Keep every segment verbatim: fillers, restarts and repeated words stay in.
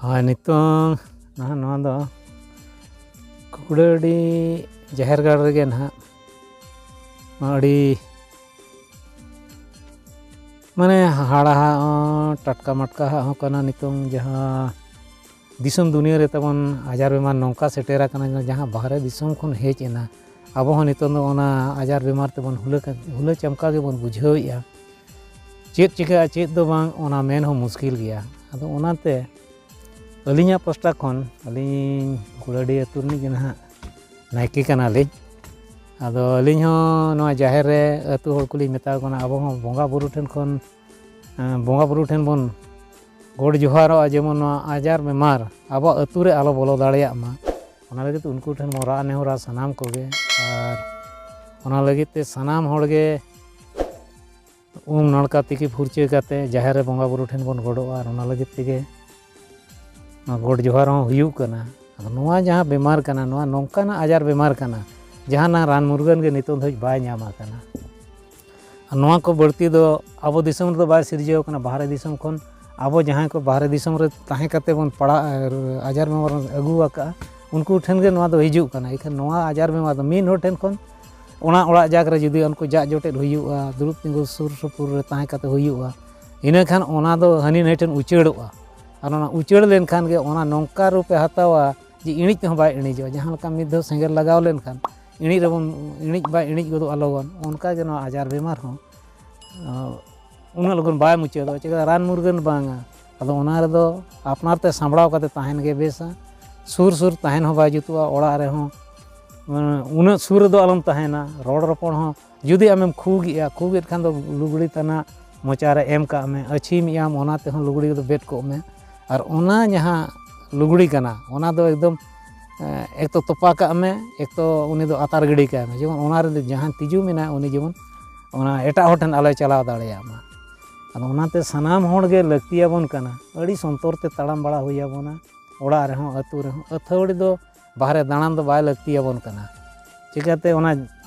ᱦᱳᱭ, ᱱᱤᱛᱚᱝ ᱱᱟᱦᱟᱜ ᱱᱚᱣᱟ ᱫᱚ ᱠᱩᱠᱲᱟᱹᱰᱤ ᱡᱟᱦᱮᱨ ᱜᱟᱲ ᱨᱮᱜᱮ ᱱᱟᱦᱟᱜ ᱟᱹᱰᱤ ᱢᱟᱱᱮ ᱦᱟᱦᱟᱲᱟ ᱦᱟᱜ ᱦᱚᱸ, ᱴᱟᱴᱠᱟ ᱢᱟᱴᱠᱟ ᱦᱟᱜ ᱦᱚᱸ ᱠᱟᱱᱟ᱾ ᱱᱤᱛᱚᱝ ᱡᱟᱦᱟᱸ ᱫᱤᱥᱚᱢ ᱫᱩᱱᱤᱭᱟᱹ ᱨᱮ ᱛᱟᱵᱚᱱ ᱟᱡᱟᱨ ᱵᱤᱢᱟᱨ ᱱᱚᱝᱠᱟ ᱥᱮᱴᱮᱨ ᱟᱠᱟᱱᱟ, ᱡᱟᱦᱟᱸ ᱵᱟᱦᱨᱮ ᱫᱤᱥᱚᱢ ᱠᱷᱚᱱ ᱦᱮᱡ ᱮᱱᱟ, ᱟᱵᱚ ᱦᱚᱸ ᱱᱤᱛᱚᱝ ᱫᱚ ᱚᱱᱟ ᱟᱡᱟᱨ ᱵᱤᱢᱟᱨ ᱛᱮᱵᱚᱱ ᱦᱩᱞᱟᱹ ᱦᱩᱞᱟᱹ ᱪᱟᱢᱠᱟ ᱜᱮᱵᱚᱱ ᱵᱩᱡᱷᱟᱹᱣᱮᱫᱼᱟ᱾ ᱪᱮᱫ ᱪᱤᱠᱟᱹᱜᱼᱟ, ᱪᱮᱫ ᱫᱚ ᱵᱟᱝ, ᱚᱱᱟ ᱢᱮᱱ ᱦᱚᱸ ᱢᱩᱥᱠᱤᱞ ᱜᱮᱭᱟ᱾ ᱟᱫᱚ ᱚᱱᱟᱛᱮ ᱟᱹᱞᱤᱧᱟᱜ ᱯᱟᱥᱴᱟ ᱠᱷᱚᱱ, ᱟᱹᱞᱤᱧ ᱠᱩᱲᱟᱹᱰᱤ ᱟᱹᱛᱩ ᱨᱤᱱᱤᱡ ᱜᱮ ᱱᱟᱦᱟᱜ ᱱᱟᱭᱠᱮ ᱠᱟᱱᱟᱞᱤᱧ᱾ ᱟᱫᱚ ᱟᱹᱞᱤᱧ ᱦᱚᱸ ᱱᱚᱣᱟ ᱡᱟᱦᱮᱨ ᱨᱮ ᱟᱹᱛᱩ ᱦᱚᱲ ᱠᱚᱞᱤᱧ ᱢᱮᱛᱟ ᱠᱚ ᱠᱟᱱᱟ, ᱟᱵᱚ ᱦᱚᱸ ᱵᱚᱸᱜᱟ ᱵᱩᱨᱩ ᱴᱷᱮᱱ ᱠᱷᱚᱱ, ᱮᱸ, ᱵᱚᱸᱜᱟ ᱵᱩᱨᱩ ᱴᱷᱮᱱ ᱵᱚᱱ ᱜᱚᱰ ᱡᱚᱦᱟᱨᱚᱜᱼᱟ, ᱡᱮᱢᱚᱱ ᱱᱚᱣᱟ ᱟᱡᱟᱨ ᱵᱤᱢᱟᱨ ᱟᱵᱚᱣᱟᱜ ᱟᱹᱛᱩ ᱨᱮ ᱟᱞᱚ ᱵᱚᱞᱚ ᱫᱟᱲᱮᱭᱟᱜ ᱢᱟ᱾ ᱚᱱᱟ ᱞᱟᱹᱜᱤᱫ ᱩᱱᱠᱩ ᱴᱷᱮᱱ ᱵᱚᱱ ᱨᱟᱜ ᱱᱮᱦᱚᱨᱟ ᱥᱟᱱᱟᱢ ᱠᱚᱜᱮ᱾ ᱟᱨ ᱚᱱᱟ ᱞᱟᱹᱜᱤᱫ ᱛᱮ ᱥᱟᱱᱟᱢ ᱦᱚᱲ ᱜᱮ ᱩᱢ ᱱᱟᱲᱠᱟ ᱛᱤᱠᱤ ᱯᱷᱩᱨᱪᱟᱹ ᱠᱟᱛᱮ ᱡᱟᱦᱮᱨ ᱨᱮ ᱵᱚᱸᱜᱟ ᱵᱩᱨᱩ ᱴᱷᱮᱱ ᱵᱚᱱ ᱜᱚᱰᱚᱜᱼᱟ᱾ ᱟᱨ ᱚᱱᱟ ᱞᱟᱹᱜᱤᱫ ᱛᱮᱜᱮ ᱱᱚᱣᱟ ᱜᱚᱰ ᱡᱚᱦᱟᱨ ᱦᱚᱸ ᱦᱩᱭᱩᱜ ᱠᱟᱱᱟ᱾ ᱟᱫᱚ ᱱᱚᱣᱟ ᱡᱟᱦᱟᱸ ᱵᱤᱢᱟᱨ ᱠᱟᱱᱟ, ᱱᱚᱣᱟ ᱱᱚᱝᱠᱟᱱᱟᱜ ᱟᱡᱟᱨ ᱵᱤᱢᱟᱨ ᱠᱟᱱᱟ, ᱡᱟᱦᱟᱸ ᱱᱟᱝ ᱨᱟᱱ ᱢᱩᱨᱜᱟᱹᱱ ᱜᱮ ᱱᱤᱛᱚᱝ ᱫᱷᱟᱹᱵᱤᱡ ᱵᱟᱭ ᱧᱟᱢ ᱟᱠᱟᱱᱟ᱾ ᱟᱨ ᱱᱚᱣᱟ ᱠᱚ ᱵᱟᱹᱲᱛᱤ ᱫᱚ ᱟᱵᱚ ᱫᱤᱥᱚᱢ ᱨᱮᱫᱚ ᱵᱟᱭ ᱥᱤᱨᱡᱟᱹᱣ ᱠᱟᱱᱟ, ᱵᱟᱦᱨᱮ ᱫᱤᱥᱚᱢ ᱠᱷᱚᱱ ᱟᱵᱚ ᱡᱟᱦᱟᱸᱭ ᱠᱚ ᱵᱟᱦᱨᱮ ᱫᱤᱥᱚᱢ ᱨᱮ ᱛᱟᱦᱮᱸ ᱠᱟᱛᱮ ᱵᱚᱱ ᱯᱟᱲᱟᱜ, ᱟᱡᱟᱨ ᱵᱤᱢᱟᱨ ᱵᱚᱱ ᱟᱹᱜᱩ ᱟᱠᱟᱫᱼᱟ, ᱩᱱᱠᱩ ᱴᱷᱮᱱ ᱜᱮ ᱱᱚᱣᱟ ᱫᱚ ᱦᱤᱡᱩᱜ ᱠᱟᱱᱟ᱾ ᱮᱱᱠᱷᱟᱱ ᱱᱚᱣᱟ ᱟᱡᱟᱨ ᱵᱤᱢᱟᱨ ᱫᱚ ᱢᱤᱫ ᱦᱚᱲ ᱴᱷᱮᱱ ᱠᱷᱚᱱ ᱚᱱᱟ ᱚᱲᱟᱜ ᱡᱟᱠ ᱨᱮ ᱡᱩᱫᱤ ᱩᱱᱠᱩ ᱡᱟᱜ ᱡᱚᱴᱮᱫ ᱦᱩᱭᱩᱜᱼᱟ, ᱫᱩᱲᱩᱵ ᱛᱤᱸᱜᱩ ᱥᱩᱨ ᱥᱩᱯᱩᱨ ᱨᱮ ᱛᱟᱦᱮᱸ ᱠᱟᱛᱮ ᱦᱩᱭᱩᱜᱼᱟ, ᱤᱱᱟᱹ ᱠᱷᱟᱱ ᱚᱱᱟ ᱫᱚ ᱦᱟᱹᱱᱤ ᱱᱟᱹᱭ ᱴᱷᱮᱱ ᱩᱪᱟᱹᱲᱚᱜᱼᱟ᱾ ᱟᱨ ᱚᱱᱟ ᱩᱪᱟᱹᱲ ᱞᱮᱱᱠᱷᱟᱱ ᱜᱮ ᱚᱱᱟ ᱱᱚᱝᱠᱟ ᱨᱩᱯᱮ ᱦᱟᱛᱟᱣᱟ ᱡᱮ ᱤᱬᱤᱡ ᱛᱮᱦᱚᱸ ᱵᱟᱭ ᱤᱬᱤᱡᱚᱜᱼᱟ᱾ ᱡᱟᱦᱟᱸ ᱞᱮᱠᱟ ᱢᱤᱫ ᱫᱷᱟᱣ ᱥᱮᱸᱜᱮᱞ ᱞᱟᱜᱟᱣ ᱞᱮᱱᱠᱷᱟᱱ ᱤᱬᱤᱡ ᱨᱮᱵᱚᱱ, ᱤᱬᱤᱡ ᱵᱟᱭ ᱤᱬᱤᱡ ᱜᱚᱫᱚᱜᱼᱟ ᱞᱚᱜᱚᱱ, ᱚᱱᱠᱟ ᱜᱮ ᱱᱚᱣᱟ ᱟᱡᱟᱨ ᱵᱤᱢᱟᱨ ᱦᱚᱸ, ᱟᱸ, ᱩᱱᱟᱹᱜ ᱞᱚᱜᱚᱱ ᱵᱟᱭ ᱢᱩᱪᱟᱹᱫᱚᱜᱼᱟ᱾ ᱪᱮᱫᱟᱜ ᱨᱟᱱ ᱢᱩᱨᱜᱟᱹᱱ ᱵᱟᱝᱟ᱾ ᱟᱫᱚ ᱚᱱᱟ ᱨᱮᱫᱚ ᱟᱯᱱᱟᱨ ᱛᱮ ᱥᱟᱢᱵᱲᱟᱣ ᱠᱟᱛᱮ ᱛᱟᱦᱮᱱ ᱜᱮ ᱵᱮᱥᱟ᱾ ᱥᱩᱨ ᱥᱩᱨ ᱛᱟᱦᱮᱱ ᱦᱚᱸ ᱵᱟᱭ ᱡᱩᱛᱩᱜᱼᱟ᱾ ᱚᱲᱟᱜ ᱨᱮᱦᱚᱸ, ᱩᱱᱟᱹᱜ ᱥᱩᱨ ᱨᱮᱫᱚ ᱟᱞᱚᱢ ᱛᱟᱦᱮᱱᱟ᱾ ᱨᱚᱲ ᱨᱚᱯᱚᱲ ᱦᱚᱸ ᱡᱩᱫᱤ ᱟᱢᱮᱢ ᱠᱷᱩᱜᱮᱜᱼᱟ, ᱠᱷᱩᱜᱮᱫ ᱠᱷᱟᱱ ᱫᱚ ᱞᱩᱜᱽᱲᱤ ᱛᱟᱱᱟᱜ ᱢᱚᱪᱟ ᱨᱮ ᱮᱢ ᱠᱟᱜ ᱢᱮ, ᱟᱹᱪᱷᱤᱢᱮᱜ ᱟᱢ, ᱚᱱᱟ ᱛᱮᱦᱚᱸ ᱞᱩᱜᱽᱲᱤ ᱫᱚ ᱵᱮᱫ ᱠᱚᱜ ᱢᱮ᱾ ᱟᱨ ᱚᱱᱟ ᱡᱟᱦᱟᱸ ᱞᱩᱜᱽᱲᱤ ᱠᱟᱱᱟ, ᱚᱱᱟ ᱫᱚ ᱮᱠᱫᱚᱢ, ᱮ, ᱮᱠ ᱛᱚ ᱛᱚᱯᱟ ᱠᱟᱜ ᱢᱮ, ᱮᱠ ᱛᱚ ᱩᱱᱤ ᱫᱚ ᱟᱛᱟᱨ ᱜᱤᱰᱤ ᱠᱟᱭ ᱢᱮ, ᱡᱮᱢᱚᱱ ᱚᱱᱟ ᱨᱮ ᱡᱟᱦᱟᱸ ᱛᱤᱡᱩ ᱢᱮᱱᱟᱭ, ᱩᱱᱤ ᱡᱮᱢᱚᱱ ᱚᱱᱟ ᱮᱴᱟᱜ ᱦᱚᱲ ᱴᱷᱮᱱ ᱟᱞᱚᱭ ᱪᱟᱞᱟᱣ ᱫᱟᱲᱮᱭᱟᱜ ᱢᱟ᱾ ᱟᱫᱚ ᱚᱱᱟᱛᱮ ᱥᱟᱱᱟᱢ ᱦᱚᱲ ᱜᱮ ᱞᱟᱹᱠᱛᱤᱭᱟᱵᱚᱱ ᱠᱟᱱᱟ, ᱟᱹᱰᱤ ᱥᱚᱱᱛᱚᱨ ᱛᱮ ᱛᱟᱲᱟᱢ ᱵᱟᱲᱟ ᱦᱩᱭ ᱟᱵᱚᱱᱟ᱾ ᱚᱲᱟᱜ ᱨᱮᱦᱚᱸ, ᱟᱹᱛᱩ ᱨᱮᱦᱚᱸ ᱟᱹᱛᱷᱟᱹᱣᱲᱤ ᱫᱚ ᱵᱟᱦᱨᱮ ᱫᱟᱬᱟᱱ ᱫᱚ ᱵᱟᱭ ᱞᱟᱹᱠᱛᱤᱭᱟᱵᱚᱱ ᱠᱟᱱᱟ᱾ ᱪᱤᱠᱟᱹᱛᱮ ᱚᱱᱟ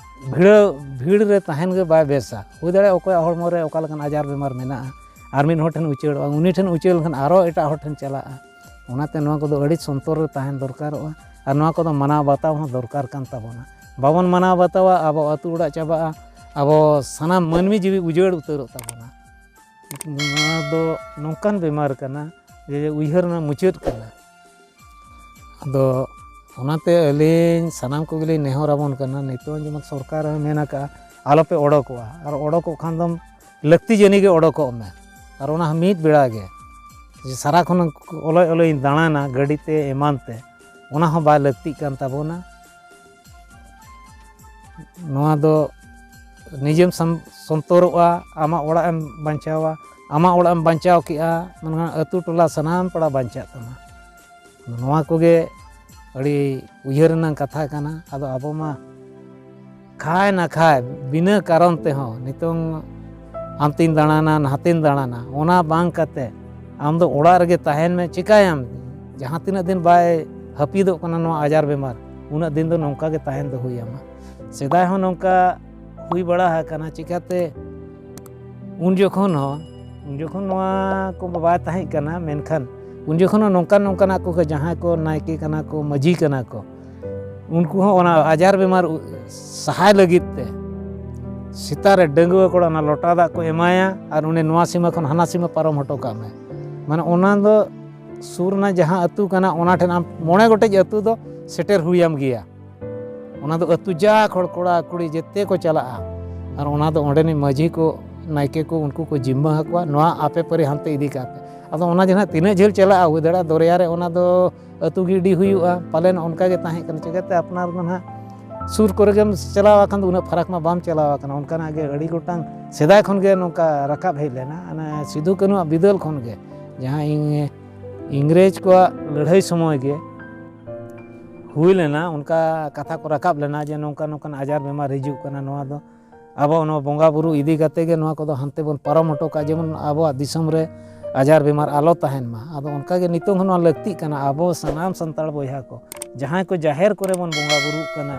ᱵᱷᱤᱲᱟᱹ-, ᱵᱷᱤᱲ ᱨᱮ ᱛᱟᱦᱮᱱ ᱜᱮ ᱵᱟᱭ ᱵᱮᱥᱟ᱾ ᱦᱩᱭ ᱫᱟᱲᱮᱭᱟᱜᱼᱟ ᱚᱠᱚᱭᱟᱜ ᱦᱚᱲᱢᱚ ᱨᱮ ᱚᱠᱟ ᱞᱮᱠᱟᱱ ᱟᱡᱟᱨ ᱵᱤᱢᱟᱨ ᱢᱮᱱᱟᱜᱼᱟ, ᱟᱨ ᱢᱤᱫ ᱦᱚᱲ ᱴᱷᱮᱱ ᱩᱪᱟᱹᱲᱚᱜᱼᱟ, ᱩᱱᱤ ᱴᱷᱮᱱ ᱩᱪᱟᱹᱲ ᱞᱮᱱᱠᱷᱟᱱ ᱟᱨᱚ ᱮᱴᱟᱜ ᱦᱚᱲ ᱴᱷᱮᱱ ᱪᱟᱞᱟᱜᱼᱟ᱾ ᱚᱱᱟᱛᱮ ᱱᱚᱣᱟ ᱠᱚᱫᱚ ᱟᱹᱰᱤ ᱥᱚᱱᱛᱚᱨ ᱨᱮ ᱛᱟᱦᱮᱱ ᱫᱚᱨᱠᱟᱨᱚᱜᱼᱟ᱾ ᱟᱨ ᱱᱚᱣᱟ ᱠᱚᱫᱚ ᱢᱟᱱᱟᱣ ᱵᱟᱛᱟᱣ ᱦᱚᱸ ᱫᱚᱨᱠᱟᱨ ᱠᱟᱱ ᱛᱟᱵᱚᱱᱟ᱾ ᱵᱟᱵᱚᱱ ᱢᱟᱱᱟᱣ ᱵᱟᱛᱟᱣᱟ, ᱟᱵᱚ ᱟᱹᱛᱩ ᱚᱲᱟᱜ ᱪᱟᱵᱟᱜᱼᱟ, ᱟᱵᱚ ᱥᱟᱱᱟᱢ ᱢᱟᱹᱱᱢᱤ ᱡᱤᱣᱤ ᱩᱡᱟᱹᱲ ᱩᱛᱟᱹᱨᱚᱜ ᱛᱟᱵᱚᱱᱟ᱾ ᱱᱚᱣᱟ ᱫᱚ ᱱᱚᱝᱠᱟᱱ ᱵᱮᱢᱟᱨ ᱠᱟᱱᱟ ᱡᱮ ᱩᱭᱦᱟᱹᱨ ᱨᱮᱱᱟᱜ ᱢᱩᱪᱟᱹᱫ ᱠᱟᱱᱟ᱾ ᱟᱫᱚ ᱚᱱᱟᱛᱮ ᱟᱹᱞᱤᱧ ᱥᱟᱱᱟᱢ ᱠᱚᱜᱮᱞᱤᱧ ᱱᱮᱦᱚᱨ ᱟᱵᱚᱱ ᱠᱟᱱᱟ, ᱱᱤᱛᱚᱜ ᱡᱮᱢᱚᱱ ᱥᱚᱨᱠᱟᱨ ᱮ ᱢᱮᱱ ᱟᱠᱟᱫᱼᱟ, ᱟᱞᱚᱯᱮ ᱚᱰᱚᱠᱚᱜᱼᱟ, ᱟᱨ ᱚᱰᱚᱠᱚᱜ ᱠᱷᱟᱱ ᱫᱚᱢ ᱞᱟᱹᱠᱛᱤ ᱡᱟᱹᱱᱤ ᱜᱮ ᱚᱰᱚᱠᱚᱜ ᱢᱮ᱾ ᱟᱨ ᱚᱱᱟ ᱦᱚᱸ ᱢᱤᱫ ᱵᱮᱲᱟ ᱜᱮ, ᱡᱮ ᱥᱟᱨᱟᱠᱷᱚᱱ ᱚᱞᱚᱭ ᱚᱞᱚᱭᱤᱧ ᱫᱟᱬᱟᱱᱟ ᱜᱟᱹᱰᱤ ᱛᱮ ᱮᱢᱟᱱ ᱛᱮ, ᱚᱱᱟ ᱦᱚᱸ ᱵᱟᱭ ᱞᱟᱹᱠᱛᱤᱜ ᱠᱟᱱ ᱛᱟᱵᱚᱱᱟ᱾ ᱱᱚᱣᱟ ᱫᱚ ᱱᱤᱡᱮᱢ ᱥᱚᱱ-, ᱥᱚᱱᱛᱚᱨᱚᱜᱼᱟ, ᱟᱢᱟᱜ ᱚᱲᱟᱜ ᱮᱢ ᱵᱟᱧᱪᱟᱣᱟ, ᱟᱢᱟᱜ ᱚᱲᱟᱜ ᱮᱢ ᱵᱟᱧᱪᱟᱣ ᱠᱮᱜᱼᱟ, ᱢᱮᱱᱠᱷᱟᱱ ᱟᱹᱛᱩ ᱴᱚᱞᱟ ᱥᱟᱱᱟᱢ ᱯᱟᱲᱟ ᱵᱟᱧᱪᱟᱜ ᱛᱟᱢᱟ᱾ ᱱᱚᱣᱟ ᱠᱚᱜᱮ ᱟᱹᱰᱤ ᱩᱭᱦᱟᱹᱨ ᱨᱮᱱᱟᱜ ᱠᱟᱛᱷᱟ ᱠᱟᱱᱟ᱾ ᱟᱫᱚ ᱟᱵᱚ ᱢᱟ ᱠᱷᱟᱭ ᱱᱟ ᱠᱷᱟᱭ ᱵᱤᱱᱟᱹ ᱠᱟᱨᱚᱱ ᱛᱮᱦᱚᱸ ᱱᱤᱛᱚᱝ ᱦᱟᱱᱛᱮᱧ ᱫᱟᱬᱟᱱᱟ, ᱱᱟᱛᱮᱧ ᱫᱟᱬᱟᱱᱟ, ᱚᱱᱟ ᱵᱟᱝ ᱠᱟᱛᱮ ᱟᱢ ᱫᱚ ᱚᱲᱟᱜ ᱨᱮᱜᱮ ᱛᱟᱦᱮᱱ ᱢᱮ᱾ ᱪᱤᱠᱟᱹᱭᱟᱢ? ᱡᱟᱦᱟᱸ ᱛᱤᱱᱟᱹᱜ ᱫᱤᱱ ᱵᱟᱭ ᱦᱟᱹᱯᱤᱫᱚᱜ ᱠᱟᱱᱟ ᱱᱚᱣᱟ ᱟᱡᱟᱨ ᱵᱮᱢᱟᱨ, ᱩᱱᱟᱹᱜ ᱫᱤᱱ ᱫᱚ ᱱᱚᱝᱠᱟ ᱜᱮ ᱛᱟᱦᱮᱱ ᱫᱚ ᱦᱩᱭ ᱟᱢᱟ᱾ ᱥᱮᱫᱟᱭ ᱦᱚᱸ ᱱᱚᱝᱠᱟ ᱦᱩᱭ ᱵᱟᱲᱟ ᱟᱠᱟᱱᱟ᱾ ᱪᱤᱠᱟᱹᱛᱮ? ᱩᱱ ᱡᱚᱠᱷᱚᱱ ᱦᱚᱸ, ᱩᱱ ᱡᱚᱠᱷᱚᱱ ᱱᱚᱣᱟ ᱠᱚ ᱵᱟᱭ ᱛᱟᱦᱮᱸ ᱠᱟᱱᱟ, ᱢᱮᱱᱠᱷᱟᱱ ᱩᱱ ᱡᱚᱠᱷᱚᱱ ᱦᱚᱸ ᱱᱚᱝᱠᱟᱱ ᱱᱚᱝᱠᱟᱱᱟᱜ ᱠᱚ, ᱡᱟᱦᱟᱸᱭ ᱠᱚ ᱱᱟᱭᱠᱮ ᱠᱟᱱᱟ ᱠᱚ, ᱢᱟᱹᱡᱷᱤ ᱠᱟᱱᱟ ᱠᱚ, ᱩᱱᱠᱩ ᱦᱚᱸ ᱚᱱᱟ ᱟᱡᱟᱨ ᱵᱮᱢᱟᱨ ᱩ-, ᱥᱟᱦᱟᱭ ᱞᱟᱹᱜᱤᱫ ᱛᱮ ᱥᱮᱛᱟᱜ ᱨᱮ ᱰᱟᱺᱜᱩᱣᱟᱹ ᱠᱚᱲᱟ ᱚᱱᱟ ᱞᱚᱴᱟ ᱫᱟᱜ ᱠᱚ ᱮᱢᱟᱭᱟ ᱟᱨ ᱩᱱᱤ ᱱᱚᱣᱟ ᱥᱤᱢᱟᱹ ᱠᱷᱚᱱ ᱦᱟᱱᱟ ᱥᱤᱢᱟᱹ ᱯᱟᱨᱚᱢ ᱦᱚᱴᱚ ᱠᱟᱜ ᱢᱮ᱾ ᱢᱟᱱᱮ ᱚᱱᱟ ᱫᱚ ᱥᱩᱨ ᱨᱮᱱᱟᱜ ᱡᱟᱦᱟᱸ ᱟᱹᱛᱩ ᱠᱟᱱᱟ, ᱚᱱᱟ ᱴᱷᱮᱱ ᱟᱢ ᱢᱚᱬᱮ ᱜᱚᱴᱮᱡ ᱟᱹᱛᱩ ᱫᱚ ᱥᱮᱴᱮᱨ ᱦᱩᱭᱟᱢ ᱜᱮᱭᱟ᱾ ᱚᱱᱟ ᱫᱚ ᱟᱹᱛᱩ ᱡᱟᱠ ᱦᱚᱲ, ᱠᱚᱲᱟ ᱠᱩᱲᱤ ᱡᱮᱛᱮ ᱠᱚ ᱪᱟᱞᱟᱜᱼᱟ᱾ ᱟᱨ ᱚᱱᱟ ᱫᱚ ᱚᱸᱰᱮᱱᱤᱡ ᱢᱟᱹᱡᱷᱤ ᱠᱚ, ᱱᱟᱭᱠᱮ ᱠᱚ, ᱩᱱᱠᱩ ᱠᱚ ᱡᱤᱢᱢᱟᱹ ᱟᱠᱚᱣᱟ, ᱱᱚᱣᱟ ᱟᱯᱮ ᱯᱟᱹᱨᱤ ᱦᱟᱱᱛᱮ ᱤᱫᱤ ᱠᱟᱜ ᱯᱮ᱾ ᱟᱫᱚ ᱚᱱᱟ ᱡᱟᱦᱟᱸ ᱛᱤᱱᱟᱹᱜ ᱡᱷᱟᱹᱞ ᱪᱟᱞᱟᱜᱼᱟ, ᱦᱩᱭ ᱫᱟᱲᱮᱭᱟᱜᱼᱟ ᱫᱚᱨᱭᱟ ᱨᱮ ᱚᱱᱟ ᱫᱚ ᱟᱹᱛᱩ ᱜᱮ ᱤᱫᱤ ᱦᱩᱭᱩᱜᱼᱟ, ᱯᱟᱞᱮᱱ ᱚᱱᱠᱟ ᱜᱮ ᱛᱟᱦᱮᱸ ᱠᱟᱱᱟ᱾ ᱪᱤᱠᱟᱹᱛᱮ ᱟᱯᱱᱟᱨ ᱫᱚ ᱱᱟᱦᱟᱜ ᱥᱩᱨ ᱠᱚᱨᱮ ᱜᱮᱢ ᱪᱟᱞᱟᱣ ᱟᱠᱟᱱ ᱫᱚ ᱩᱱᱟᱹᱜ ᱯᱷᱟᱨᱟᱠ ᱢᱟ ᱵᱟᱢ ᱪᱟᱞᱟᱣ ᱟᱠᱟᱱᱟ᱾ ᱚᱱᱠᱟᱱᱟᱜ ᱜᱮ ᱟᱹᱰᱤ ᱜᱚᱴᱟᱝ ᱥᱮᱫᱟᱭ ᱠᱷᱚᱱ ᱜᱮ ᱱᱚᱝᱠᱟ ᱨᱟᱠᱟᱵ ᱦᱮᱡ ᱞᱮᱱᱟ᱾ ᱚᱱᱟ ᱥᱤᱫᱩ ᱠᱟᱹᱱᱩᱣᱟᱜ ᱵᱤᱫᱟᱹᱞ ᱠᱷᱚᱱ ᱜᱮ ᱡᱟᱦᱟᱸ ᱤᱝ-, ᱤᱝᱨᱮᱡᱽ ᱠᱚᱣᱟᱜ ᱞᱟᱹᱲᱦᱟᱹᱭ ᱥᱚᱢᱚᱭ ᱜᱮ ᱦᱩᱭ ᱞᱮᱱᱟ, ᱚᱱᱠᱟ ᱠᱟᱛᱷᱟ ᱠᱚ ᱨᱟᱠᱟᱵ ᱞᱮᱱᱟ ᱡᱮ ᱱᱚᱝᱠᱟ ᱱᱚᱝᱠᱟᱱ ᱟᱡᱟᱨ ᱵᱮᱢᱟᱨ ᱦᱤᱡᱩᱜ ᱠᱟᱱᱟ᱾ ᱱᱚᱣᱟ ᱫᱚ ᱟᱵᱚ ᱱᱚᱣᱟ ᱵᱚᱸᱜᱟ ᱵᱩᱨᱩ ᱤᱫᱤ ᱠᱟᱛᱮ ᱜᱮ ᱱᱚᱣᱟ ᱠᱚᱫᱚ ᱦᱟᱱᱛᱮ ᱵᱚᱱ ᱯᱟᱨᱚᱢ ᱦᱚᱴᱚ ᱠᱟᱜᱼᱟ, ᱡᱮᱢᱚᱱ ᱟᱵᱚᱣᱟᱜ ᱫᱤᱥᱚᱢ ᱨᱮ ᱟᱡᱟᱨ ᱵᱮᱢᱟᱨ ᱟᱞᱚ ᱛᱟᱦᱮᱱ ᱢᱟ᱾ ᱟᱫᱚ ᱚᱱᱠᱟ ᱜᱮ ᱱᱤᱛᱚᱝ ᱦᱚᱸ ᱱᱚᱣᱟ ᱞᱟᱹᱠᱛᱤᱜ ᱠᱟᱱᱟ, ᱟᱵᱚ ᱥᱟᱱᱟᱢ ᱥᱟᱱᱛᱟᱲ ᱵᱚᱭᱦᱟ ᱠᱚ ᱡᱟᱦᱟᱸᱭ ᱠᱚ ᱡᱟᱦᱮᱨ ᱠᱚᱨᱮ ᱵᱚᱱ ᱵᱚᱸᱜᱟ ᱵᱩᱨᱩᱜ ᱠᱟᱱᱟ,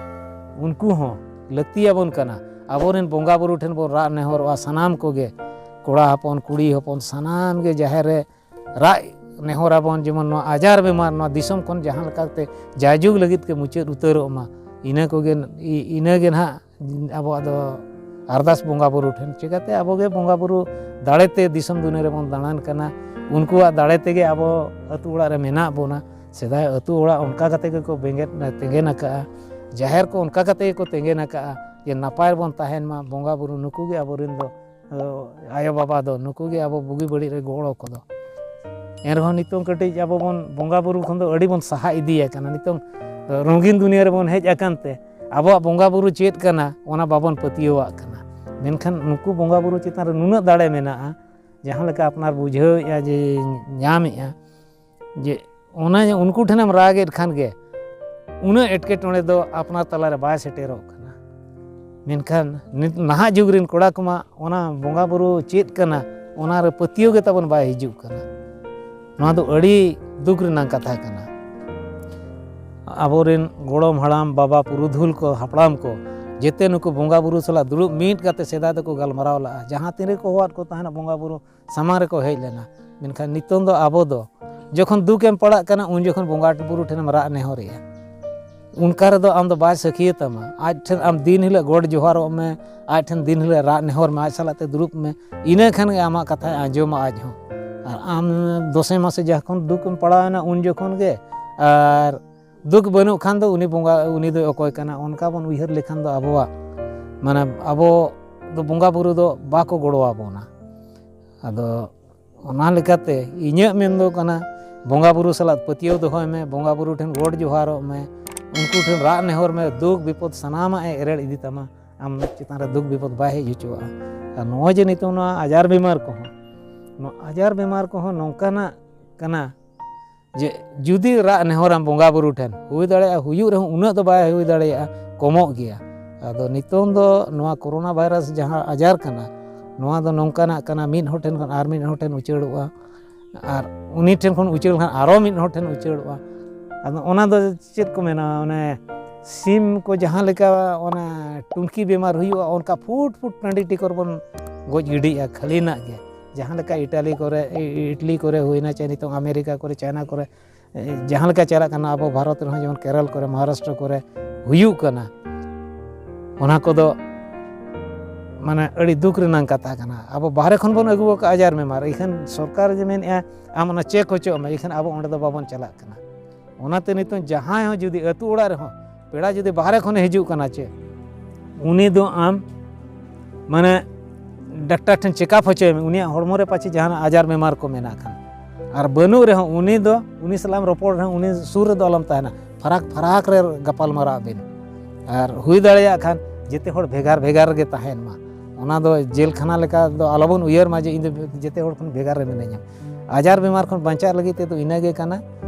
ᱩᱱᱠᱩ ᱦᱚᱸ ᱞᱟᱹᱠᱛᱤᱭᱟᱵᱚᱱ ᱠᱟᱱᱟ᱾ ᱟᱵᱚᱨᱮᱱ ᱵᱚᱸᱜᱟ ᱵᱩᱨᱩ ᱴᱷᱮᱱ ᱵᱚᱱ ᱨᱟᱜ ᱱᱮᱦᱚᱨᱚᱜᱼᱟ, ᱥᱟᱱᱟᱢ ᱠᱚᱜᱮ, ᱠᱚᱲᱟ ᱦᱚᱯᱚᱱ, ᱠᱩᱲᱤ ᱦᱚᱯᱚᱱ, ᱥᱟᱱᱟᱢ ᱜᱮ ᱡᱟᱦᱮᱨ ᱨᱮ ᱨᱟᱜ ᱱᱮᱦᱚᱨᱟᱵᱚᱱ, ᱡᱮᱢᱚᱱ ᱱᱚᱣᱟ ᱟᱡᱟᱨ ᱵᱮᱢᱟᱨ ᱱᱚᱣᱟ ᱫᱤᱥᱚᱢ ᱠᱷᱚᱱ ᱡᱟᱦᱟᱸ ᱞᱮᱠᱟᱛᱮ ᱡᱟᱭᱡᱩᱜᱽ ᱞᱟᱹᱜᱤᱫ ᱜᱮ ᱢᱩᱪᱟᱹᱫ ᱩᱛᱟᱹᱨᱚᱜ ᱢᱟ, ᱤᱱᱟᱹ ᱠᱚᱜᱮ, ᱤ- ᱤᱱᱟᱹᱜᱮ ᱱᱟᱦᱟᱜ ᱟᱵᱚᱣᱟᱜ ᱫᱚ ᱟᱨᱫᱟᱥ ᱵᱚᱸᱜᱟ ᱵᱩᱨᱩ ᱴᱷᱮᱱ᱾ ᱪᱤᱠᱟᱹᱛᱮ ᱟᱵᱚ ᱜᱮ ᱵᱚᱸᱜᱟ ᱵᱩᱨᱩ ᱫᱟᱲᱮ ᱛᱮ ᱫᱤᱥᱚᱢ ᱫᱩᱱᱤᱭᱟᱹ ᱨᱮᱵᱚᱱ ᱫᱟᱬᱟᱱ ᱠᱟᱱᱟ, ᱩᱱᱠᱩᱣᱟᱜ ᱫᱟᱲᱮ ᱛᱮᱜᱮ ᱟᱵᱚ ᱟᱹᱛᱩ ᱚᱲᱟᱜ ᱨᱮ ᱢᱮᱱᱟᱜ ᱵᱚᱱᱟ᱾ ᱥᱮᱫᱟᱭ ᱟᱹᱛᱩ ᱚᱲᱟᱜ ᱚᱱᱠᱟ ᱠᱟᱛᱮ ᱜᱮᱠᱚ ᱵᱮᱸᱜᱮᱫ ᱛᱮᱸᱜᱮᱱ ᱟᱠᱟᱜᱼᱟ, ᱡᱟᱦᱮᱨ ᱠᱚ ᱚᱱᱠᱟ ᱠᱟᱛᱮ ᱜᱮᱠᱚ ᱛᱮᱸᱜᱮᱱ ᱟᱠᱟᱜᱼᱟ ᱡᱮ ᱱᱟᱯᱟᱭ ᱨᱮᱵᱚᱱ ᱛᱟᱦᱮᱱ ᱢᱟ, ᱵᱚᱸᱜᱟ ᱵᱩᱨᱩ ᱱᱩᱠᱩ ᱜᱮ ᱟᱵᱚᱨᱮᱱ ᱫᱚ ᱟᱭᱳ ᱵᱟᱵᱟ ᱫᱚ, ᱱᱩᱠᱩ ᱜᱮ ᱟᱵᱚ ᱵᱩᱜᱤ ᱵᱟᱹᱲᱤᱡ ᱨᱮ ᱜᱚᱲᱚ ᱠᱚᱫᱚ᱾ ᱮᱱᱨᱮᱦᱚᱸ ᱱᱤᱛᱚᱝ ᱠᱟᱹᱴᱤᱡ ᱟᱵᱚ ᱵᱚᱱ ᱵᱚᱸᱜᱟ ᱵᱩᱨᱩ ᱠᱷᱚᱱ ᱫᱚ ᱟᱹᱰᱤ ᱵᱚᱱ ᱥᱟᱦᱟ ᱤᱫᱤ ᱟᱠᱟᱱᱟ᱾ ᱱᱤᱛᱚᱝ ᱨᱚᱸᱜᱤᱱ ᱫᱩᱱᱤᱭᱟᱹ ᱨᱮᱵᱚᱱ ᱦᱮᱡ ᱟᱠᱟᱱ ᱛᱮ ᱟᱵᱚᱣᱟᱜ ᱵᱚᱸᱜᱟ ᱵᱩᱨᱩ ᱪᱮᱫ ᱠᱟᱱᱟ ᱚᱱᱟ ᱵᱟᱵᱚᱱ ᱯᱟᱹᱛᱭᱟᱹᱣᱟᱜ ᱠᱟᱱᱟ᱾ ᱢᱮᱱᱠᱷᱟᱱ ᱱᱩᱠᱩ ᱵᱚᱸᱜᱟ ᱵᱩᱨᱩ ᱪᱮᱛᱟᱱ ᱨᱮ ᱱᱩᱱᱟᱹᱜ ᱫᱟᱲᱮ ᱢᱮᱱᱟᱜᱼᱟ, ᱡᱟᱦᱟᱸ ᱞᱮᱠᱟ ᱟᱯᱱᱟᱨ ᱵᱩᱡᱷᱟᱹᱣᱮᱫᱼᱟ ᱡᱮ ᱧᱟᱢᱮᱫᱼᱟ, ᱡᱮ ᱚᱱᱟ ᱩᱱᱠᱩ ᱴᱷᱮᱱᱮᱢ ᱨᱟᱜᱮᱫ ᱠᱷᱟᱱ ᱜᱮ ᱩᱱᱟᱹᱜ ᱮᱴᱠᱮᱴᱚᱬᱮ ᱫᱚ ᱟᱯᱱᱟᱨ ᱛᱟᱞᱟᱨᱮ ᱵᱟᱭ ᱥᱮᱴᱮᱨᱚᱜ ᱠᱟᱱᱟ᱾ ᱢᱮᱱᱠᱷᱟᱱ ᱱᱤᱛ ᱱᱟᱦᱟᱜ ᱡᱩᱜᱽ ᱨᱮᱱ ᱠᱚᱲᱟ ᱠᱚᱢᱟ ᱚᱱᱟ ᱵᱚᱸᱜᱟ ᱵᱩᱨᱩ ᱪᱮᱫ ᱠᱟᱱᱟ ᱚᱱᱟ ᱨᱮ ᱯᱟᱹᱛᱭᱟᱹᱣ ᱜᱮ ᱛᱟᱵᱚᱱ ᱵᱟᱭ ᱦᱤᱡᱩᱜ ᱠᱟᱱᱟ᱾ ᱱᱚᱣᱟ ᱫᱚ ᱟᱹᱰᱤ ᱫᱩᱠ ᱨᱮᱱᱟᱜ ᱠᱟᱛᱷᱟ ᱠᱟᱱᱟ᱾ ᱟᱵᱚᱨᱮᱱ ᱜᱚᱲᱚᱢ ᱦᱟᱲᱟᱢ, ᱵᱟᱵᱟ, ᱯᱩᱨᱩᱫᱷᱩᱞ ᱠᱚ, ᱦᱟᱯᱲᱟᱢ ᱠᱚ ᱡᱮᱛᱮ ᱱᱩᱠᱩ ᱵᱚᱸᱜᱟ ᱵᱩᱨᱩ ᱥᱟᱞᱟᱜ ᱫᱩᱲᱩᱵ ᱢᱤᱫ ᱠᱟᱛᱮ ᱥᱮᱫᱟᱭ ᱫᱚᱠᱚ ᱜᱟᱞᱢᱟᱨᱟᱣ ᱞᱟᱜᱼᱟ᱾ ᱡᱟᱦᱟᱸ ᱛᱤᱱ ᱨᱮᱠᱚ ᱦᱚᱦᱚᱣᱟᱫ ᱠᱚ ᱛᱟᱦᱮᱱᱟ ᱵᱚᱸᱜᱟ ᱵᱩᱨᱩ ᱥᱟᱢᱟᱝ ᱨᱮᱠᱚ ᱦᱮᱡ ᱞᱮᱱᱟ᱾ ᱢᱮᱱᱠᱷᱟᱱ ᱱᱤᱛᱚᱝ ᱫᱚ ᱟᱵᱚ ᱫᱚ ᱡᱚᱠᱷᱚᱱ ᱫᱩᱠ ᱮᱢ ᱯᱟᱲᱟᱜ ᱠᱟᱱᱟ ᱩᱱ ᱡᱚᱠᱷᱚᱱ ᱵᱚᱸᱜᱟ ᱵᱩᱨᱩ ᱴᱷᱮᱱᱮᱢ ᱨᱟᱜ ᱱᱮᱦᱚᱨᱮᱜᱼᱟ᱾ ᱚᱱᱠᱟ ᱨᱮᱫᱚ ᱟᱢ ᱫᱚ ᱵᱟᱭ ᱥᱟᱹᱠᱷᱤᱭᱟᱹ ᱛᱟᱢᱟ᱾ ᱟᱡ ᱴᱷᱮᱱ ᱟᱢ ᱫᱤᱱ ᱦᱤᱞᱳᱜ ᱜᱚᱰ ᱡᱚᱦᱟᱨᱚᱜ ᱢᱮ, ᱟᱡ ᱴᱷᱮᱱ ᱫᱤᱱ ᱦᱤᱞᱳᱜ ᱨᱟᱜ ᱱᱮᱦᱚᱨ ᱢᱮ, ᱟᱡ ᱥᱟᱞᱟᱜ ᱛᱮ ᱫᱩᱲᱩᱵ ᱢᱮ, ᱤᱱᱟᱹ ᱠᱷᱟᱱ ᱜᱮ ᱟᱢᱟᱜ ᱠᱟᱛᱷᱟᱭ ᱟᱸᱡᱚᱢᱟ ᱟᱡ ᱦᱚᱸ᱾ ᱟᱨ ᱟᱢ ᱫᱚᱥᱮ ᱢᱟᱥᱮ ᱡᱚᱠᱷᱚᱱ ᱫᱩᱠ ᱮᱢ ᱯᱟᱲᱟᱣᱮᱱᱟ ᱩᱱ ᱡᱚᱠᱷᱚᱱ ᱜᱮ, ᱟᱨ ᱫᱩᱠ ᱵᱟᱹᱱᱩᱜ ᱠᱷᱟᱱ ᱫᱚ ᱩᱱᱤ ᱵᱚᱸᱜᱟ, ᱩᱱᱤ ᱫᱚᱭ ᱚᱠᱚᱭ ᱠᱟᱱᱟ? ᱚᱱᱠᱟ ᱵᱚᱱ ᱩᱭᱦᱟᱹᱨ ᱞᱮᱠᱷᱟᱱ ᱫᱚ ᱟᱵᱚᱣᱟᱜ, ᱢᱟᱱᱮ, ᱟᱵᱚ ᱫᱚ ᱵᱚᱸᱜᱟ ᱵᱩᱨᱩ ᱫᱚ ᱵᱟᱠᱚ ᱜᱚᱲᱚ ᱟᱵᱚᱱᱟ᱾ ᱟᱫᱚ ᱚᱱᱟ ᱞᱮᱠᱟᱛᱮ ᱤᱧᱟᱹᱜ ᱢᱮᱱ ᱫᱚ ᱠᱟᱱᱟ, ᱵᱚᱸᱜᱟ ᱵᱩᱨᱩ ᱥᱟᱞᱟᱜ ᱯᱟᱹᱛᱭᱟᱹᱣ ᱫᱚᱦᱚᱭ ᱢᱮ, ᱵᱚᱸᱜᱟ ᱵᱩᱨᱩ ᱴᱷᱮᱱ ᱜᱚᱰ ᱡᱚᱦᱟᱨᱚᱜ ᱢᱮ, ᱩᱱᱠᱩ ᱴᱷᱮᱱ ᱨᱟᱜ ᱱᱮᱦᱚᱨ ᱢᱮ, ᱫᱩᱠ ᱵᱤᱯᱚᱫ ᱥᱟᱱᱟᱢᱟᱜ ᱮ ᱮᱨᱮᱲ ᱤᱫᱤ ᱛᱟᱢᱟ, ᱟᱢ ᱪᱮᱛᱟᱱ ᱨᱮ ᱫᱩᱠ ᱵᱤᱯᱚᱫ ᱵᱟᱭ ᱦᱮᱡ ᱦᱚᱪᱚᱣᱟᱜᱼᱟ᱾ ᱟᱨ ᱱᱚᱜᱼᱚᱭ ᱡᱮ ᱱᱤᱛᱚᱝ ᱱᱚᱣᱟ ᱟᱡᱟᱨ ᱵᱤᱢᱟᱨ ᱠᱚᱦᱚᱸ, ᱱᱚᱣᱟ ᱟᱡᱟᱨ ᱵᱤᱢᱟᱨ ᱠᱚᱦᱚᱸ ᱱᱚᱝᱠᱟᱱᱟᱜ ᱠᱟᱱᱟ ᱡᱮ ᱡᱩᱫᱤ ᱨᱟᱜ ᱱᱮᱦᱚᱨᱟᱢ ᱵᱚᱸᱜᱟ ᱵᱩᱨᱩ ᱴᱷᱮᱱ, ᱦᱩᱭ ᱫᱟᱲᱮᱭᱟᱜᱼᱟ, ᱦᱩᱭᱩᱜ ᱨᱮᱦᱚᱸ ᱩᱱᱟᱹᱜ ᱫᱚ ᱵᱟᱭ ᱦᱩᱭ ᱫᱟᱲᱮᱭᱟᱜᱼᱟ, ᱠᱚᱢᱚᱜ ᱜᱮᱭᱟ᱾ ᱟᱫᱚ ᱱᱤᱛᱚᱝ ᱫᱚ ᱱᱚᱣᱟ ᱠᱳᱨᱳᱱᱟ ᱵᱷᱟᱭᱨᱟᱥ ᱡᱟᱦᱟᱸ ᱟᱡᱟᱨ ᱠᱟᱱᱟ, ᱱᱚᱣᱟ ᱫᱚ ᱱᱚᱝᱠᱟᱱᱟᱜ ᱠᱟᱱᱟ, ᱢᱤᱫ ᱦᱚᱲ ᱴᱷᱮᱱ ᱠᱷᱚᱱ ᱟᱨ ᱢᱤᱫ ᱦᱚᱲ ᱴᱷᱮᱱ ᱩᱪᱟᱹᱲᱚᱜᱼᱟ, ᱟᱨ ᱩᱱᱤ ᱴᱷᱮᱱ ᱠᱷᱚᱱ ᱩᱪᱟᱹᱲ ᱞᱮᱱᱠᱷᱟᱱ ᱟᱨᱚ ᱢᱤᱫ ᱦᱚᱲ ᱴᱷᱮᱱ ᱩᱪᱟᱹᱲᱚᱜᱼᱟ᱾ ᱟᱫᱚ ᱚᱱᱟ ᱫᱚ ᱪᱮᱫ ᱠᱚ ᱢᱮᱱᱟ, ᱚᱱᱮ ᱥᱤᱢ ᱠᱚ ᱡᱟᱦᱟᱸ ᱞᱮᱠᱟ ᱚᱱᱟ ᱴᱩᱱᱠᱤ ᱵᱤᱢᱟᱨ ᱦᱩᱭᱩᱜᱼᱟ, ᱚᱱᱠᱟ ᱯᱷᱩᱴ ᱯᱷᱩᱴ ᱴᱟᱺᱰᱤ ᱴᱤᱠᱚᱨ ᱵᱚᱱ ᱜᱚᱡ ᱜᱤᱰᱤᱭᱮᱜᱼᱟ, ᱠᱷᱟᱹᱞᱤᱱᱟᱜ ᱜᱮ᱾ ᱡᱟᱦᱟᱸ ᱞᱮᱠᱟ ᱤᱴᱟᱞᱤ ᱠᱚᱨᱮ, ᱤ-, ᱤᱴᱞᱤ ᱠᱚᱨᱮ ᱦᱩᱭᱱᱟ, ᱪᱟᱦᱮ ᱱᱤᱛᱚᱝ ᱟᱢᱮᱨᱤᱠᱟ ᱠᱚᱨᱮ, ᱪᱟᱭᱱᱟ ᱠᱚᱨᱮ, ᱮ, ᱡᱟᱦᱟᱸ ᱞᱮᱠᱟ ᱪᱟᱞᱟᱜ ᱠᱟᱱᱟ, ᱟᱵᱚ ᱵᱷᱟᱨᱚᱛ ᱨᱮᱦᱚᱸ ᱡᱮᱢᱚᱱ ᱠᱮᱨᱚᱞ ᱠᱚᱨᱮ, ᱢᱚᱦᱟᱨᱟᱥᱴᱨᱚ ᱠᱚᱨᱮ ᱦᱩᱭᱩᱜ ᱠᱟᱱᱟ, ᱚᱱᱟ ᱠᱚᱫᱚ ᱢᱟᱱᱮ ᱟᱹᱰᱤ ᱫᱩᱠ ᱨᱮᱱᱟᱜ ᱠᱟᱛᱷᱟ ᱠᱟᱱᱟ᱾ ᱟᱵᱚ ᱵᱟᱦᱨᱮ ᱠᱷᱚᱱ ᱵᱚᱱ ᱟᱹᱜᱩ ᱟᱠᱟᱫ ᱟᱡᱟᱨ ᱵᱤᱢᱟᱨ, ᱤᱠᱷᱟᱹᱱ ᱥᱚᱨᱠᱟᱨ ᱡᱮ ᱢᱮᱱᱮᱫᱼᱟ ᱟᱢ ᱚᱱᱟ ᱪᱮᱠ ᱦᱚᱪᱚᱜ ᱢᱮ, ᱤᱠᱷᱟᱹᱱ ᱟᱵᱚ ᱚᱸᱰᱮ ᱫᱚ ᱵᱟᱵᱚᱱ ᱪᱟᱞᱟᱜ ᱠᱟᱱᱟ᱾ ᱚᱱᱟᱛᱮ ᱱᱤᱛᱚᱝ ᱡᱟᱦᱟᱸᱭ ᱦᱚᱸ ᱡᱩᱫᱤ ᱟᱹᱛᱩ ᱚᱲᱟᱜ ᱨᱮᱦᱚᱸ ᱯᱮᱲᱟ ᱡᱩᱫᱤ ᱵᱟᱦᱨᱮ ᱠᱷᱚᱱᱮ ᱦᱤᱡᱩᱜ ᱠᱟᱱᱟ ᱪᱮ, ᱩᱱᱤ ᱫᱚ ᱟᱢ ᱢᱟᱱᱮ ᱰᱟᱠᱛᱟᱨ ᱴᱷᱮᱱ ᱪᱮᱠᱟᱯ ᱦᱚᱪᱚᱭᱮᱢ, ᱩᱱᱤᱭᱟᱜ ᱦᱚᱲᱢᱚ ᱨᱮ ᱯᱟᱪᱷᱮ ᱡᱟᱦᱟᱱᱟᱜ ᱟᱡᱟᱨ ᱵᱤᱢᱟᱨ ᱠᱚ ᱢᱮᱱᱟᱜ ᱠᱷᱟᱱ᱾ ᱟᱨ ᱵᱟᱹᱱᱩᱜ ᱨᱮᱦᱚᱸ ᱩᱱᱤ ᱫᱚ, ᱩᱱᱤ ᱥᱟᱞᱟᱜ ᱮᱢ ᱨᱚᱯᱚᱲ ᱨᱮᱦᱚᱸ ᱩᱱᱤ ᱥᱩᱨ ᱨᱮᱫᱚ ᱟᱞᱚᱢ ᱛᱟᱦᱮᱱᱟ, ᱯᱷᱟᱨᱟᱠ ᱯᱷᱟᱨᱟᱠ ᱨᱮ ᱜᱟᱯᱟᱞ ᱢᱟᱨᱟᱣ ᱵᱤᱱ᱾ ᱟᱨ ᱦᱩᱭ ᱫᱟᱲᱮᱭᱟᱜ ᱠᱷᱟᱱ ᱡᱮᱛᱮ ᱦᱚᱲ ᱵᱷᱮᱜᱟᱨ ᱵᱷᱮᱜᱟᱨ ᱨᱮᱜᱮ ᱛᱟᱦᱮᱱ ᱢᱟ᱾ ᱚᱱᱟ ᱫᱚ ᱡᱮᱞ ᱠᱷᱟᱱᱟ ᱞᱮᱠᱟ ᱫᱚ ᱟᱞᱚᱵᱚᱱ ᱩᱭᱦᱟᱹᱨ ᱢᱟ ᱡᱮ ᱤᱧ ᱫᱚ ᱡᱮᱛᱮ ᱦᱚᱲ ᱠᱷᱚᱱ ᱵᱷᱮᱜᱟᱨ ᱨᱮ ᱢᱤᱱᱟᱹᱧᱟ᱾ ᱟᱡᱟᱨ ᱵᱤᱢᱟᱨ ᱠᱷᱚᱱ ᱵᱟᱧᱪᱟᱜ ᱞᱟᱹᱜᱤᱫ ᱛᱮᱫᱚ ᱤᱱᱟᱹᱜᱮ ᱠᱟᱱᱟ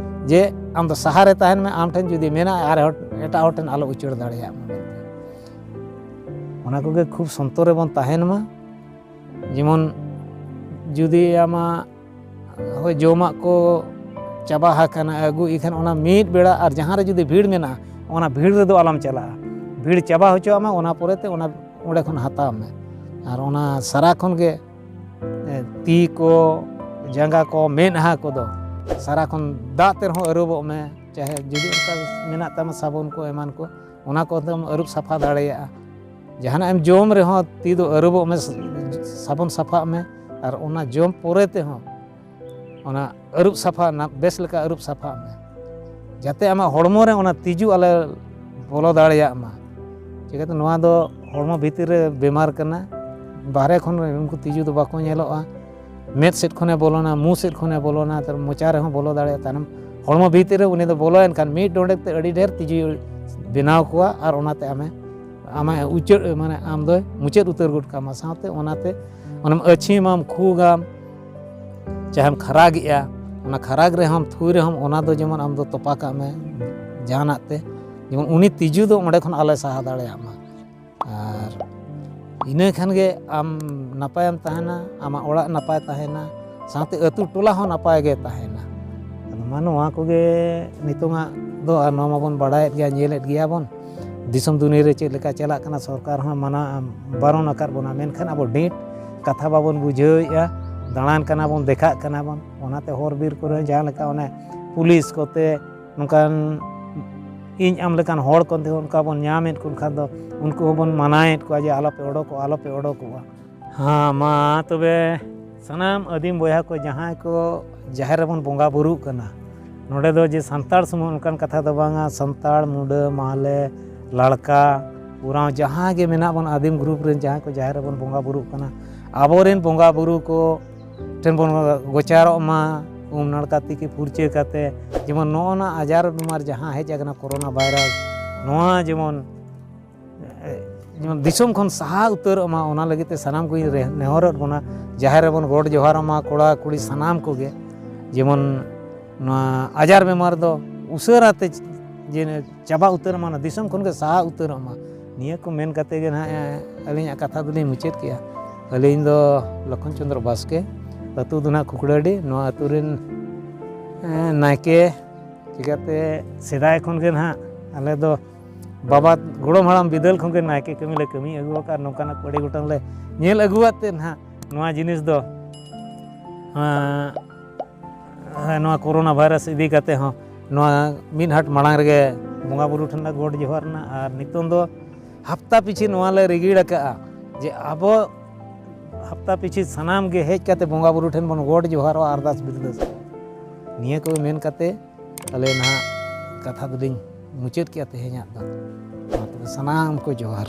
ᱡᱮ ᱟᱢ ᱫᱚ ᱥᱟᱦᱟ ᱨᱮ ᱛᱟᱦᱮᱱ ᱢᱮ, ᱟᱢ ᱴᱷᱮᱱ ᱡᱩᱫᱤ ᱢᱮᱱᱟᱜᱼᱟ ᱟᱨ ᱦᱚᱲ, ᱮᱴᱟᱜ ᱦᱚᱲ ᱴᱷᱮᱱ ᱟᱞᱚ ᱩᱪᱟᱹᱲ ᱫᱟᱲᱮᱭᱟᱜ ᱢᱟ ᱢᱮᱱᱛᱮ᱾ ᱚᱱᱟ ᱠᱚᱜᱮ ᱠᱷᱩᱵ ᱥᱚᱱᱛᱚᱨ ᱨᱮᱵᱚᱱ ᱛᱟᱦᱮᱱ ᱢᱟ᱾ ᱡᱮᱢᱚᱱ ᱡᱩᱫᱤ ᱟᱢᱟᱜ ᱦᱳᱭ ᱡᱚᱢᱟᱜ ᱠᱚ ᱪᱟᱵᱟ ᱟᱠᱟᱱᱟ, ᱟᱹᱜᱩ ᱤᱠᱷᱟᱹᱱ ᱚᱱᱟ ᱢᱤᱫ ᱵᱮᱲᱟ ᱟᱨ ᱡᱟᱦᱟᱸ ᱨᱮ ᱡᱩᱫᱤ ᱵᱷᱤᱲ ᱢᱮᱱᱟᱜᱼᱟ, ᱚᱱᱟ ᱵᱷᱤᱲ ᱨᱮᱫᱚ ᱟᱞᱚᱢ ᱪᱟᱞᱟᱜᱼᱟ᱾ ᱵᱷᱤᱲ ᱪᱟᱵᱟ ᱦᱚᱪᱚᱣᱟᱜ ᱢᱟ, ᱚᱱᱟ ᱯᱚᱨᱮᱛᱮ ᱚᱱᱟ ᱚᱸᱰᱮ ᱠᱷᱚᱱ ᱦᱟᱛᱟᱣ ᱢᱮ᱾ ᱟᱨ ᱚᱱᱟ ᱥᱟᱨᱟ ᱠᱷᱚᱱ ᱜᱮ, ᱮ, ᱛᱤ ᱠᱚ, ᱡᱟᱸᱜᱟ ᱠᱚ, ᱢᱮᱫᱦᱟ ᱠᱚᱫᱚ ᱥᱟᱨᱟ ᱠᱷᱚᱱ ᱫᱟᱜ ᱛᱮ ᱨᱮᱦᱚᱸ ᱟᱹᱨᱩᱵᱚᱜ ᱢᱮ, ᱪᱟᱦᱮ ᱡᱩᱫᱤ ᱚᱱᱠᱟ ᱢᱮᱱᱟᱜ ᱛᱟᱢᱟ ᱥᱟᱵᱚᱱ ᱠᱚ ᱮᱢᱟᱱ ᱠᱚ, ᱚᱱᱟ ᱠᱚᱛᱮᱢ ᱟᱹᱨᱩᱵ ᱥᱟᱯᱷᱟ ᱫᱟᱲᱮᱭᱟᱜᱼᱟ᱾ ᱡᱟᱦᱟᱱᱟᱜ ᱮᱢ ᱡᱚᱢ ᱨᱮᱦᱚᱸ ᱛᱤ ᱫᱚ ᱟᱹᱨᱩᱵᱚᱜ ᱢᱮ, ᱥᱟᱵᱚᱱ ᱥᱟᱯᱷᱟᱜ ᱢᱮ, ᱟᱨ ᱚᱱᱟ ᱡᱚᱢ ᱯᱚᱨᱮ ᱛᱮᱦᱚᱸ ᱚᱱᱟ ᱟᱹᱨᱩᱵ ᱥᱟᱯᱷᱟ ᱱᱟ-, ᱵᱮᱥ ᱞᱮᱠᱟ ᱟᱹᱨᱩᱵ ᱥᱟᱯᱷᱟᱜ ᱢᱮ, ᱡᱟᱛᱮ ᱟᱢᱟᱜ ᱦᱚᱲᱢᱚ ᱨᱮ ᱚᱱᱟ ᱛᱤᱡᱩ ᱟᱞᱮ ᱵᱚᱞᱚ ᱫᱟᱲᱮᱭᱟᱜ ᱢᱟ᱾ ᱪᱤᱠᱟᱹᱛᱮ ᱱᱚᱣᱟ ᱫᱚ ᱦᱚᱲᱢᱚ ᱵᱷᱤᱛᱤᱨ ᱨᱮ ᱵᱮᱢᱟᱨ ᱠᱟᱱᱟ, ᱵᱟᱦᱨᱮ ᱠᱷᱚᱱ ᱩᱱᱠᱩ ᱛᱤᱡᱩ ᱫᱚ ᱵᱟᱠᱚ ᱧᱮᱞᱚᱜᱼᱟ᱾ ᱢᱮᱫ ᱥᱮᱫ ᱠᱷᱚᱱᱮ ᱵᱚᱞᱚᱱᱟ, ᱢᱩ ᱥᱮᱫ ᱠᱷᱚᱱᱮ ᱵᱚᱞᱚᱱᱟ, ᱛᱟᱨ ᱢᱚᱪᱟ ᱨᱮᱦᱚᱸ ᱵᱚᱞᱚ ᱫᱟᱲᱮᱭᱟᱜᱼᱟ, ᱛᱟᱭᱱᱚᱢ ᱦᱚᱲᱢᱚ ᱵᱷᱤᱛᱤᱨ ᱨᱮ ᱩᱱᱤ ᱫᱚ ᱵᱚᱞᱚᱭᱮᱱ ᱠᱷᱟᱱ ᱢᱤᱫ ᱰᱚᱸᱰᱮᱠ ᱛᱮ ᱟᱹᱰᱤ ᱰᱷᱮᱨ ᱛᱤᱡᱩᱭ ᱵᱮᱱᱟᱣ ᱠᱚᱣᱟ ᱟᱨ ᱚᱱᱟᱛᱮ ᱟᱢᱮ, ᱟᱢᱮ ᱩᱪᱟᱹᱲ, ᱢᱟᱱᱮ ᱟᱢ ᱫᱚᱭ ᱢᱩᱪᱟᱹᱫ ᱩᱛᱟᱹᱨ ᱜᱚᱫ ᱠᱟᱢᱟ᱾ ᱥᱟᱶᱛᱮ ᱚᱱᱟᱛᱮ ᱚᱱᱟᱢ ᱟᱹᱪᱷᱤᱢᱟᱢ, ᱠᱷᱩᱜᱟᱢ, ᱪᱟᱦᱮᱢ ᱠᱷᱟᱨᱟᱜᱮᱜᱼᱟ, ᱚᱱᱟ ᱠᱷᱟᱨᱟᱜ ᱨᱮᱦᱚᱸᱢ ᱛᱷᱩᱭ ᱨᱮᱦᱚᱸᱢ ᱚᱱᱟ ᱫᱚ ᱡᱮᱢᱚᱱ ᱟᱢ ᱫᱚ ᱛᱚᱯᱟ ᱠᱟᱜ ᱢᱮ ᱡᱟᱦᱟᱱᱟᱜ ᱛᱮ, ᱡᱮᱢᱚᱱ ᱩᱱᱤ ᱛᱤᱡᱩ ᱫᱚ ᱚᱸᱰᱮ ᱠᱷᱚᱱ ᱟᱞᱚᱭ ᱥᱟᱦᱟ ᱫᱟᱲᱮᱭᱟᱜ ᱢᱟ᱾ ᱟᱨ ᱤᱱᱟᱹ ᱠᱷᱟᱱ ᱜᱮ ᱟᱢ ᱱᱟᱯᱟᱭᱮᱢ ᱛᱟᱦᱮᱱᱟ, ᱟᱢᱟᱜ ᱚᱲᱟᱜ ᱱᱟᱯᱟᱭ ᱛᱟᱦᱮᱱᱟ, ᱥᱟᱶᱛᱮ ᱟᱹᱛᱩ ᱴᱚᱞᱟ ᱦᱚᱸ ᱱᱟᱯᱟᱭ ᱜᱮ ᱛᱟᱦᱮᱱᱟ᱾ ᱟᱫᱚ ᱢᱟ ᱱᱚᱣᱟ ᱠᱚᱜᱮ ᱱᱤᱛᱚᱝᱟᱜ ᱫᱚ, ᱟᱨ ᱱᱚᱣᱟ ᱢᱟᱵᱚᱱ ᱵᱟᱲᱟᱭᱮᱫ ᱜᱮᱭᱟ, ᱧᱮᱞᱮᱫ ᱜᱮᱭᱟ ᱵᱚᱱ, ᱫᱤᱥᱚᱢ ᱫᱩᱱᱤᱭᱟᱹ ᱨᱮ ᱪᱮᱫ ᱞᱮᱠᱟ ᱪᱟᱞᱟᱜ ᱠᱟᱱᱟ, ᱥᱚᱨᱠᱟᱨ ᱦᱚᱸ ᱢᱟᱱᱟ ᱵᱟᱨᱚᱱ ᱟᱠᱟᱫ ᱵᱚᱱᱟ, ᱢᱮᱱᱠᱷᱟᱱ ᱟᱵᱚ ᱰᱮᱴ ᱠᱟᱛᱷᱟ ᱵᱟᱵᱚᱱ ᱵᱩᱡᱷᱟᱹᱣᱮᱫᱼᱟ᱾ ᱫᱟᱬᱟᱱ ᱠᱟᱱᱟ ᱵᱚᱱ, ᱫᱮᱠᱷᱟᱜ ᱠᱟᱱᱟ ᱵᱚᱱ, ᱚᱱᱟᱛᱮ ᱦᱚᱨ ᱵᱤᱨ ᱠᱚᱨᱮ ᱡᱟᱦᱟᱸ ᱞᱮᱠᱟ ᱚᱱᱮ ᱯᱩᱞᱤᱥ ᱠᱚᱛᱮ ᱱᱚᱝᱠᱟᱱ ᱤᱧ ᱟᱢ ᱞᱮᱠᱟᱱ ᱦᱚᱲ ᱠᱚ ᱚᱱᱠᱟ ᱵᱚᱱ ᱧᱟᱢᱮᱫ ᱠᱚ ᱠᱷᱟᱱ ᱫᱚ ᱩᱱᱠᱩ ᱦᱚᱸᱵᱚᱱ ᱢᱟᱱᱟᱭᱮᱫ ᱠᱚᱣᱟ ᱡᱮ ᱟᱞᱚᱯᱮ ᱚᱰᱚᱠᱚᱜᱼᱟ, ᱟᱞᱚᱯᱮ ᱚᱰᱚᱠᱚᱜᱼᱟ᱾ ᱦᱮᱸ, ᱢᱟ ᱛᱚᱵᱮ ᱥᱟᱱᱟᱢ ᱟᱹᱫᱤᱢ ᱵᱚᱭᱦᱟ ᱠᱚ ᱡᱟᱦᱟᱸᱭ ᱠᱚ ᱡᱟᱦᱮᱨ ᱨᱮᱵᱚᱱ ᱵᱚᱸᱜᱟ ᱵᱩᱨᱩᱜ ᱠᱟᱱᱟ, ᱱᱚᱰᱮ ᱫᱚ ᱡᱮ ᱥᱟᱱᱛᱟᱲ ᱥᱩᱢᱩᱝ ᱚᱱᱠᱟᱱ ᱠᱟᱛᱷᱟ ᱫᱚ ᱵᱟᱝᱟ, ᱥᱟᱱᱛᱟᱲ, ᱢᱩᱰᱟᱹ, ᱢᱟᱦᱞᱮ, ᱞᱟᱲᱠᱟ, ᱩᱨᱟᱸᱣ ᱡᱟᱦᱟᱸ ᱜᱮ ᱢᱮᱱᱟᱜ ᱵᱚᱱ ᱟᱹᱫᱤᱢ ᱜᱨᱩᱯ ᱨᱮᱱ ᱡᱟᱦᱟᱸᱭ ᱠᱚ ᱡᱟᱦᱮᱨ ᱨᱮᱵᱚᱱ ᱵᱚᱸᱜᱟ ᱵᱩᱨᱩᱜ ᱠᱟᱱᱟ, ᱟᱵᱚᱨᱮᱱ ᱵᱚᱸᱜᱟ ᱵᱩᱨᱩ ᱠᱚ ᱴᱷᱮᱱ ᱵᱚᱱ ᱜᱚᱪᱟᱨᱚᱜ ᱢᱟ, ᱩᱢ ᱱᱟᱲᱠᱟ ᱛᱤᱠᱤ ᱯᱷᱩᱨᱪᱟᱹ ᱠᱟᱛᱮ, ᱡᱮᱢᱚᱱ ᱱᱚᱜᱼᱚ ᱱᱟ ᱟᱡᱟᱨ ᱵᱤᱢᱟᱨ ᱡᱟᱦᱟᱸ ᱦᱮᱡ ᱟᱠᱟᱱᱟ ᱠᱳᱨᱳᱱᱟ ᱵᱷᱟᱭᱨᱟᱥ, ᱱᱚᱣᱟ ᱡᱮᱢᱚᱱ, ᱡᱮᱢᱚᱱ ᱫᱤᱥᱚᱢ ᱠᱷᱚᱱ ᱥᱟᱦᱟ ᱩᱛᱟᱹᱨᱚᱜ ᱢᱟ, ᱚᱱᱟ ᱞᱟᱹᱜᱤᱫ ᱛᱮ ᱥᱟᱱᱟᱢ ᱠᱚᱧ ᱨᱮ-, ᱱᱮᱦᱚᱨᱚᱜ ᱵᱚᱱᱟ, ᱡᱟᱦᱮᱨ ᱨᱮᱵᱚᱱ ᱜᱚᱰ ᱡᱚᱦᱟᱨᱚᱜ ᱢᱟ, ᱠᱚᱲᱟ ᱠᱩᱲᱤ ᱥᱟᱱᱟᱢ ᱠᱚᱜᱮ, ᱡᱮᱢᱚᱱ ᱱᱚᱣᱟ ᱟᱡᱟᱨ ᱵᱤᱢᱟᱨ ᱫᱚ ᱩᱥᱟᱹᱨᱟ ᱛᱮ ᱡᱮ ᱪᱟᱵᱟ ᱩᱛᱟᱹᱨᱚᱜ ᱢᱟ, ᱚᱱᱟ ᱫᱤᱥᱚᱢ ᱠᱷᱚᱱ ᱜᱮ ᱥᱟᱦᱟ ᱩᱛᱟᱹᱨᱚᱜ ᱢᱟ᱾ ᱱᱤᱭᱟᱹ ᱠᱚ ᱢᱮᱱ ᱠᱟᱛᱮ ᱜᱮ ᱱᱟᱦᱟᱜ ᱟᱹᱞᱤᱧᱟᱜ ᱠᱟᱛᱷᱟ ᱫᱚᱞᱤᱧ ᱢᱩᱪᱟᱹᱫ ᱠᱮᱜᱼᱟ᱾ ᱟᱹᱞᱤᱧ ᱫᱚ ᱞᱚᱠᱷᱚᱱ ᱪᱚᱸᱫᱽᱨᱚ ᱵᱟᱥᱠᱮ, ᱟᱹᱛᱩ ᱫᱚ ᱱᱟᱦᱟᱜ ᱠᱩᱠᱲᱟᱹᱰᱤ᱾ ᱱᱚᱣᱟ ᱟᱹᱛᱩ ᱨᱮᱱ, ᱮᱸ, ᱱᱟᱭᱠᱮ, ᱪᱤᱠᱟᱹᱛᱮ ᱥᱮᱫᱟᱭ ᱠᱷᱚᱱ ᱜᱮ ᱱᱟᱦᱟᱜ ᱟᱞᱮ ᱫᱚ ᱵᱟᱵᱟ ᱜᱚᱲᱚᱢ ᱦᱟᱲᱟᱢ ᱵᱤᱫᱟᱹᱞ ᱠᱷᱚᱱ ᱜᱮ ᱱᱟᱭᱠᱮ ᱠᱟᱹᱢᱤ ᱞᱮ ᱠᱟᱹᱢᱤ ᱟᱹᱜᱩ ᱟᱠᱟᱫᱼᱟ᱾ ᱱᱚᱝᱠᱟᱱᱟᱜ ᱠᱚ ᱟᱹᱰᱤ ᱜᱚᱴᱟᱝ ᱞᱮ ᱧᱮᱞ ᱟᱹᱜᱩᱣᱟᱫ ᱛᱮ ᱱᱟᱦᱟᱜ ᱱᱚᱣᱟ ᱡᱤᱱᱤᱥ ᱫᱚ, ᱮᱸ, ᱦᱮᱸ, ᱱᱚᱣᱟ ᱠᱳᱨᱳᱱᱟ ᱵᱷᱟᱭᱨᱟᱥ ᱤᱫᱤ ᱠᱟᱛᱮ ᱦᱚᱸ ᱱᱚᱣᱟ ᱢᱤᱫ ᱦᱟᱴ ᱢᱟᱲᱟᱝ ᱨᱮᱜᱮ ᱵᱚᱸᱜᱟ ᱵᱩᱨᱩ ᱴᱷᱮᱱ ᱞᱮ ᱜᱚᱰ ᱡᱚᱦᱟᱨ ᱮᱱᱟ᱾ ᱟᱨ ᱱᱤᱛᱚᱝ ᱫᱚ ᱦᱟᱯᱛᱟ ᱯᱤᱪᱷᱤ ᱱᱚᱣᱟ ᱞᱮ ᱨᱤᱜᱤᱲ ᱟᱠᱟᱜᱼᱟ ᱡᱮ ᱟᱵᱚ ᱦᱟᱯᱛᱟ ᱯᱤᱪᱷᱤ ᱥᱟᱱᱟᱢ ᱜᱮ ᱦᱮᱡ ᱠᱟᱛᱮ ᱵᱚᱸᱜᱟ ᱵᱩᱨᱩ ᱴᱷᱮᱱ ᱵᱚᱱ ᱜᱚᱰ ᱡᱚᱦᱟᱨᱚᱜᱼᱟ, ᱟᱨᱫᱟᱥ ᱵᱤᱨᱫᱟᱹᱥ᱾ ᱱᱤᱭᱟᱹ ᱠᱚ ᱢᱮᱱ ᱠᱟᱛᱮ ᱟᱞᱮ ᱱᱟᱦᱟᱜ ᱠᱟᱛᱷᱟ ᱫᱚᱞᱤᱧ ᱢᱩᱪᱟᱹᱫ ᱠᱮᱜᱼᱟ ᱛᱮᱦᱮᱧᱟᱜ ᱫᱚ᱾ ᱢᱟ ᱛᱚᱵᱮ ᱥᱟᱱᱟᱢ ᱠᱚ ᱡᱚᱦᱟᱨ᱾